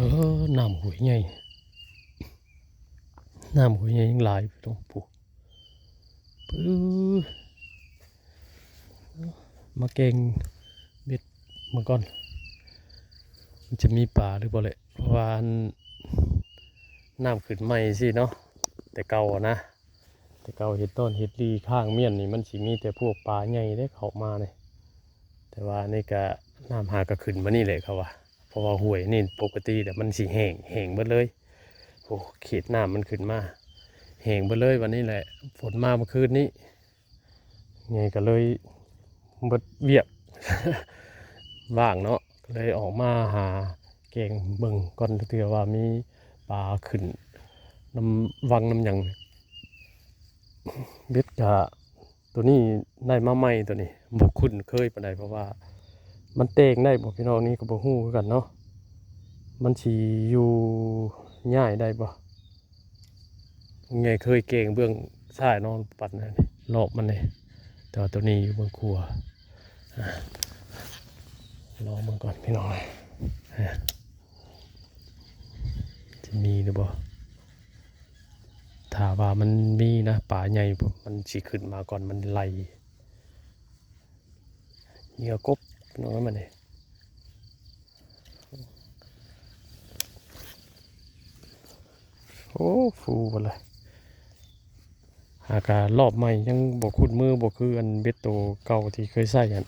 ເອີ ນ້ຳຫ້ວຍໃຫຍ່ ນ້ຳຫ້ວຍໃຫຍ່ຍັງຫຼາຍຢູ່ ໂອ້ ປູ ປຶ ມາແກ່ງເບັດເບິ່ງກ່ອນ ມັນຈະມີປາຫຼືບໍ່ແຫຼະ ເພາະວ່າອັນ ນ້ຳຂຶ້ນໃໝ່ຊີ້ເນາະ ແຕ່ເກົ່ານະ ແຕ່ເກົ່າເຮັດຕອນເຮັດລີຂ້າງມ້ຽນນີ້ ມັນຊິມີແຕ່ພວກປາໃຫຍ່ເດ້ເຂົ້າມານີ້ ແຕ່ວ່າອັນນີ້ກະ ນ້ຳຫາກະຂຶ້ນມານີ້ແຫຼະເຂົາວ່າ ເພາະວ່າຫ້ວຍນີ້ປົກກະຕິແລ້ວມັນຊິແຫ້ງ ແຫ້ງເບິດເລີຍ ໂອ້ ເຂດນ້ຳມັນຂຶ້ນມາ ແຫ້ງເບິດເລີຍ ບັດນີ້ແຫຼະ ຝົນມາເມື່ອຄືນນີ້ ໃຫຍ່ກໍເລີຍເບິດວຽກ ວ່າງເນາະ ກໍເລີຍອອກມາຫາແກ່ງເບິ່ງກ່ອນ ເທື່ອວ່າມີປາຂຶ້ນນຳວັງນຳຫຍັງ ເບັດກະ ໂຕນີ້ໄດ້ມາໃໝ່ ໂຕນີ້ບໍ່ຄຸ້ນເຄີຍປານໃດ ເພາະວ່າມັນແຕ່ງໄດ້ບໍ່ ພີ່ນ້ອງ ນີ້ກໍບໍ່ຮູ້ຄືກັນເນາະ ມັນຊິຢູ່ ຍ້າຍໄດ້ບໍ່ ແມ່ເຄີຍແກ່ງເບື້ອງຊ້າຍເນາະ ປັດນັ້ນ ລອບມັນນີ້ ແຕ່ວ່າໂຕນີ້ຢູ່ເບື້ອງຂວາ ອາ ລອງເບິ່ງກ່ອນ ພີ່ນ້ອງ ອາ ຊິມີຫຼືບໍ່ ຖ້າວ່າມັນມີນະ ປາໃຫຍ່ ມັນຊິຂຶ້ນມາກ່ອນ ມັນໄລ່ເຫຍື່ອກົບ ພີ່ນ້ອງ ມັນນີ້ ໂອ້ ຟູເບິດເລີຍ ຫາກະລອບໃໝ່ ຍັງບໍ່ຄຸ້ນມື ບໍ່ຄືອັນເບັດໂຕເກົ່າທີ່ເຄີຍໃຊ້ຫັ້ນ